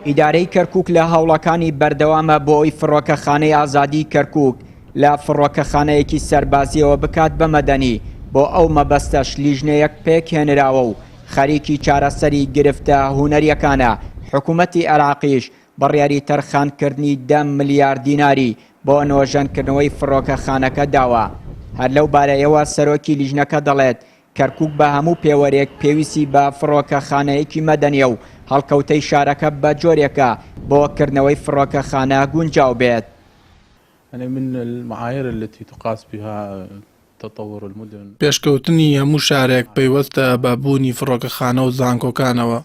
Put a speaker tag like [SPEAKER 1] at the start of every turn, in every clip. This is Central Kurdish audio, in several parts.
[SPEAKER 1] ئیدارەی کەرکوک لە هەوڵەکانی بەردەوامە بۆ ئەوەی فڕۆکەخانەی ئازادی کەرکوک لە فڕۆکەخانەیەکی سەربازییەوە بکات بە مەدەنی، بۆ ئەو مەبەستەش لیژنەیەک پێکهێنراوە و خەریکی چارەسەری گرفتە هونەرییەکانە، حکومەتی عێراقیش بڕیاری تەرخانکردنی دە ملیار دیناری بۆ نۆژەنکردنەوەی فڕۆکەخانەکە داوە. هەر لەو بارەیەوە سەرۆکی لیژنەکە دەڵێت، کەرکوک بە هەموو پێوەرێک پێویستی بە فڕۆکەخانەیەکی مەدەنییە و هەڵکەوتەی شارەکە بە جۆرێکە بۆ کردنەوەی فڕۆکەخانە گونجاو بێت.
[SPEAKER 2] پێشکەوتنی هەموو شارێک پەیوەستە بە بوونی فڕۆکەخانە و زانکۆکانەوە.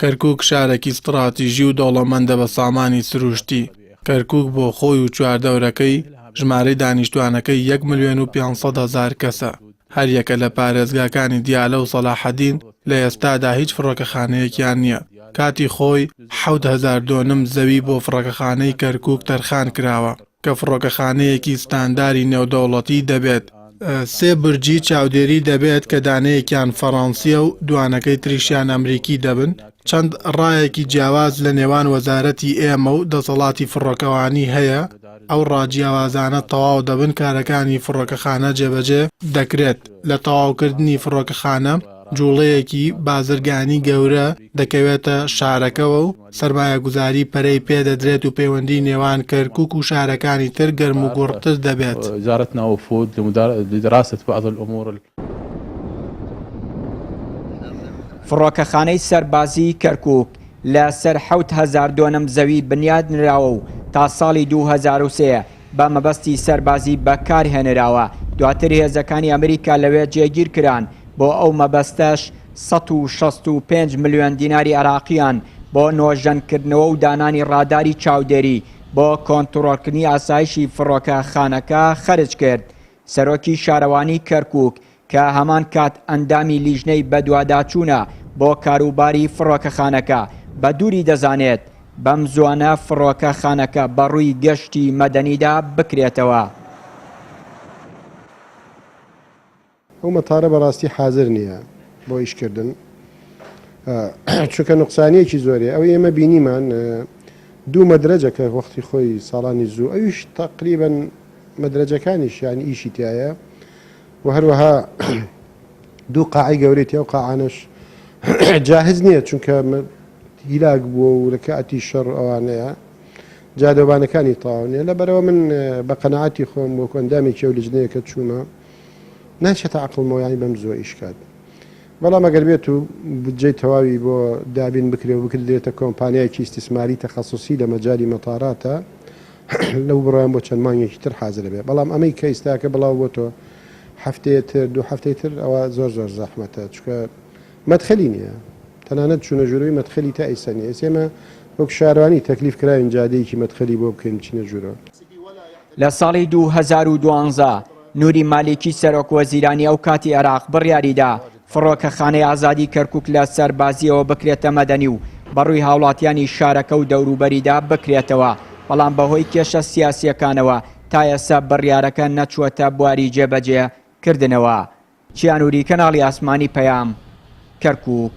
[SPEAKER 2] کەرکوک شارێکی ستڕاتیژی و دەوڵەمەندە بە سامانی سروشتی. کەرکوک بۆ خۆی و چواردەورەکەی ژمارەی دانیشتوانەکەی یەک ملیۆن و 500 هەزار کەسە. هەریەکە لە پارێزگاکانی دیالە و سەلاحەدین لە ئێستادا هیچ فڕۆکەخانەیەکیان نییە. کاتی خۆی 7000 دۆنم زەوی بۆ فڕۆکەخانەی کەرکوک تەرخان کراوە کە فڕۆکەخانەیەکی ستانداری نێودەوڵەتی دەبێت، سێ بورجی چاودێری دەبێت کە دانەیەکیان فەڕەنسییە و دوانەکەی تریشیان ئەمریکی دەبن، چەند ڕایەکی جیاواز لە نێوان وەزارەتی ئێمە و دەسەڵاتی فڕۆکەوانی هەیە، ئەو ڕا جیاوازانە تەواو دەبن کارەکانی فڕۆکەخانە جێبەجێ دەکرێت، لە تەواوکردنی فڕۆکەخانە جوڵەیەکی بازرگانی گەورە دەکەوێتە شارەکەوە و سەرمایەگوزاری پەرەی پێدەدرێت و پەیوەندی نێوان کەرکوک و شارەکانی تر گەرموگوڕتر دەبێت.
[SPEAKER 1] فڕۆکەخانەی سەربازیی کەرکوک لە سەر 7000 دۆنم زەوی بنیات نراوە و تا ساڵی 2003 بە مەبەستی سەربازی بەکارهێنراوە، دواتر هێزەکانی ئەمریکا لەوێ جێگیر کران، بۆ ئەو مەبەستەش 165 ملیۆن دیناری عێراقییان بۆ نۆژەنکردنەوە و دانانی ڕاداری چاودێری بۆ کۆنتڕۆڵکردنی ئاسایشی فڕۆکەخانەکە خەرج کرد. سەرۆکی شارەوانی کەرکوک کە هەمان کات ئەندامی لیژنەی بەدواداچوونە بۆ کاروباری فڕۆکەخانەکە، بە دووری دەزانێت بەم زووانە فڕۆکەخانەکە بەڕووی گەشتی مەدەنیدا بکرێتەوە.
[SPEAKER 3] ئەو مەتارە بەڕاستی حازر نییە بۆ ئیشکردن چونکە نوقسانیەکی زۆرێ ئەو ئێمە بینیمان دوو مەدرەجە کە وەختی خۆی ساڵانی زوو ئەویش تقریبن مەدرەجەکانیش یانی ئیشی تایە و هەروەها دوو قاعی گەورەی تیا و قاعانەش جاهز نییە چونکە هیلاک بووە و لە کاتی شەڕ ئەوانەیە جادەوبانەکانی تەواو نییە لەبەرەوە من بە قەناعەتی خۆم وەکو ئەندامێکی ئەو لجنەیە کە چوومە ناچێتە عەقڵمەوە یانی بەم زووە ئیش کات بەڵام ئەگەر بێت و بودجەی تەواوی بۆ دابین بکرێ و بکردرێتە کۆمپانیایەکی ئیستیسماری تەخەسوسی لە مەجالی مەتاراتە لەو بڕوایەم بۆ چەند مانگێکی تر حازرە بێ بەڵام ئەمەی کە ئیستاکە بڵاو بۆتەوە هەفتەیە تر دوو هەفتەی تر ئەوە زۆر زۆر زەحمەتە چونکە مەدخەلی نییە تەنانەت چوونە ژوورەوەی مەدخەلی تا ئیستا نییە ئێستا ئێمە وەک شارەوانی تەکلیف کراوین جادەیەکی مەدخەلی بۆ بکەین بچینە ژوورەوە.
[SPEAKER 1] لە ساڵی 2012 نوری مالیکی سەرۆک وەزیرانی ئەو کاتی عێراق بڕیاریدا فڕۆکەخانەی ئازادی کەرکوک لە سەربازییەوە بکرێتە مەدەنی و بەڕووی هاوڵاتیانی شارەکە و دەوروبەریدا بکرێتەوە، بەڵام بەهۆی کێشە سیاسییەکانەوە تا ئێستا بڕیارەکە نەچووەتە بواری جێبەجێ کردنەوە. چیانوری، کەناڵی ئاسمانی پەیام، کەرکوک.